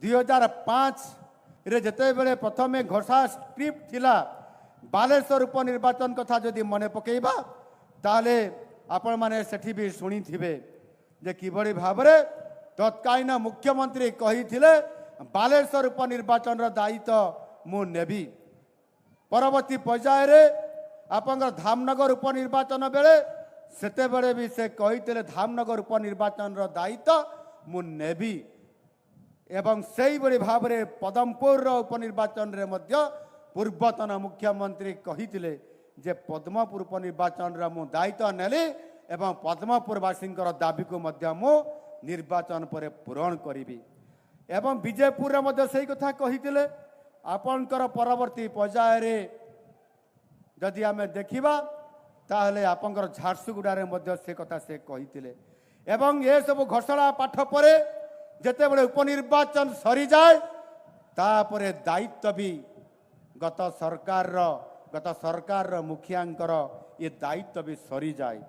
2005ରେ ଯେତେବେଳେ ପ୍ରଥମେ ଘୋଷା ସ୍କ୍ରିପ୍ଟ ଥିଲା, ବାଲେଶ୍ୱର ଉପନିର୍ବାଚନ କଥା ଯଦି ମନେ ପକାଇବା, ତାହେଲେ ଆପଣମାନେ ସେଠି ବି ଶୁଣିଥିବେ ଯେ କିଭଳି ଭାବରେ ତତ୍କାଳୀନ ମୁଖ୍ୟମନ୍ତ୍ରୀ କହିଥିଲେ, ବାଲେଶ୍ୱର ଉପନିର୍ବାଚନର ଦାୟିତ୍ୱ ମୁଁ ନେବି। ପରବର୍ତ୍ତୀ ପର୍ଯ୍ୟାୟରେ ଆପଣଙ୍କର ଧାମନଗର ଉପନିର୍ବାଚନ ବେଳେ ସେତେବେଳେ ବି ସେ କହିଥିଲେ, ଧାମନଗର ଉପନିର୍ବାଚନର ଦାୟିତ୍ୱ ମୁଁ ନେବି। ଏବଂ ସେଇଭଳି ଭାବରେ ପଦମପୁରର ଉପନିର୍ବାଚନରେ ମଧ୍ୟ ପୂର୍ବତନ ମୁଖ୍ୟମନ୍ତ୍ରୀ କହିଥିଲେ ଯେ ପଦ୍ମପୁର ଉପନିର୍ବାଚନର ମୁଁ ଦାୟିତ୍ୱ ନେଲି ଏବଂ ପଦ୍ମପୁରବାସୀଙ୍କର ଦାବିକୁ ମଧ୍ୟ ମୁଁ ନିର୍ବାଚନ ପରେ ପୂରଣ କରିବି। ଏବଂ ବିଜେପୁରରେ ମଧ୍ୟ ସେଇ କଥା କହିଥିଲେ। ଆପଣଙ୍କର ପରବର୍ତ୍ତୀ ପର୍ଯ୍ୟାୟରେ ଯଦି ଆମେ ଦେଖିବା, ତାହେଲେ ଆପଣଙ୍କର ଝାରସୁଗୁଡ଼ାରେ ମଧ୍ୟ ସେ କଥା ସେ କହିଥିଲେ। ଏବଂ ଏସବୁ ଘୋଷଣା ପାଠ ପରେ ଯେତେବେଳେ ଉପନିର୍ବାଚନ ସରିଯାଏ, ତାପରେ ଦାୟିତ୍ୱ ବି ଗତ ସରକାରର ମୁଖିଆଙ୍କର ଏ ଦାୟିତ୍ୱ ବି ସରିଯାଏ।